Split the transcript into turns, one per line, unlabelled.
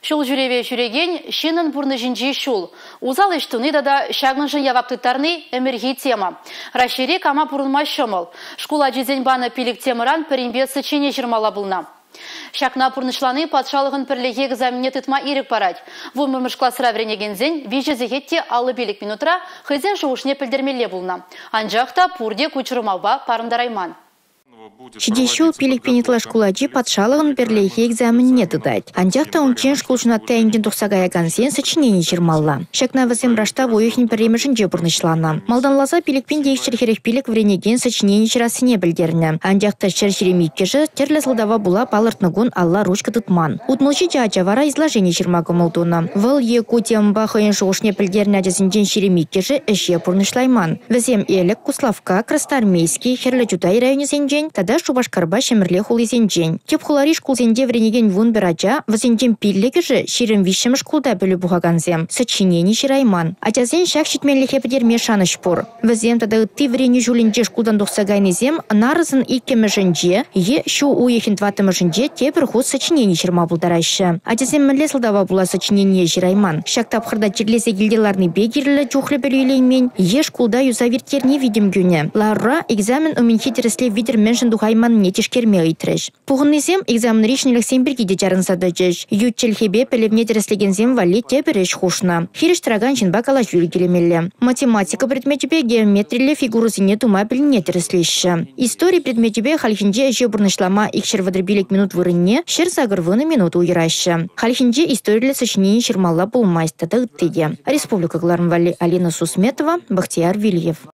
Ҫул ҫӳреве ҫӳрекен ҫыннӑн пурнӑҫӗнчи ҫул, усал ӗҫ туни тата ҫакӑншӑн явап тыттарни ӗмӗрхи тема. Раҫҫейре кама пурӑнма ҫӑмӑл? Шкул ачисен панӑ пилӗк темӑран пӗринпе сочинени ҫырмалла пулнӑ. Ҫакна пурнӑҫлани патшалӑхӑн пӗрлехи экзаменне тытма ирӗк парать. Вунпӗрмӗш класра вӗренекенсен виҫӗ сехет те 55 минутра хӑйсен шухӑшне пӗлтермелле пулнӑ. Анчах та пурте ку чӑрмавпа парӑнтарайман.
Ҫитес ҫул 5 000 ытла шкул ачи патшалӑхӑн пӗрлехи экзаменне тытать. Анчах та унччен шкул ҫунатти айӗнчен тухса каякансен сочинени ҫырмалла. Ҫакна вӗсем раштав уйӑхӗн пӗрремӗшӗнче пурнӑҫланӑ. Малтанласа 5245 вӗренекен сочинени ҫырассине пӗлтернӗ. Анчах та 122-шӗ тӗрлӗ сӑлтава пула палӑртнӑ кун алла ручка тытман. 67 ача вара изложени ҫырма кӑмӑл тунӑ. Вӑл е ку темӑпа хӑйӗн шухӑшне пӗлтернӗ ачасенчен 22-шӗ ӗҫе пурнӑҫлайман. Вӗсем Элӗк, Куславкка, Красноармейски, Хӗрлӗ Чутай районӗсенчен тата Шупашкарпа Ҫӗмӗрле хулисенчен. Тӗп хулари шкулсенче вӗренекен 11 ача, вӗсенчен пиллӗкӗшӗ 23-мӗш шкулта пӗлӳ пухакансем, сочинени ҫырайман. Ачасен ҫак ҫитменлӗхе пӗтерме шанӑҫ пур. Вӗсем тата ытти вӗренӳ ҫулӗнче шкултан тухса кайнисем нарӑсӑн иккӗмӗшӗнче е ҫу уйӑхӗн тӑваттӑмӗшӗнче тепӗр хут сочинени ҫырма пултараҫҫӗ. Ачасем мӗнле сӑлтава пула сочинение ҫырайман? Ҫак тапхӑрта чирлесе килте ларнипе кирлӗ чухлӗ пӗлӳ илеймен е шкулта юсав ирттерни витӗм кӳнӗ. Ларура экзамен умӗнхи тӗрӗслев витӗр мӗншӗн тухайманнине тишкерме ыйтрӗҫ. Пухӑннисем экзаменри ҫӗнӗлӗхсем пирки те чарӑнса тӑчӗҫ. Ют чӗлхепе пӗлӗвне тӗрӗслекенсем валли тепӗр ӗҫ хушнӑ. Хирӗҫ тӑракан ҫынпа калаҫу йӗркелемелле. Математика предмечӗпе геометриллӗ фигурӑсене тума пӗлнине тӗрӗслеҫҫӗ. Истори предмечӗпе хальхинче ӗҫе пурнӑҫлама 235 минут вырӑнне 180 минут уйӑраҫҫӗ. Хальхинче историллӗ сочинени ҫырмалла пулмасть тата ытти те. Республика кӑларӑм валли Алина Сусметова, Бахтияр Вильев.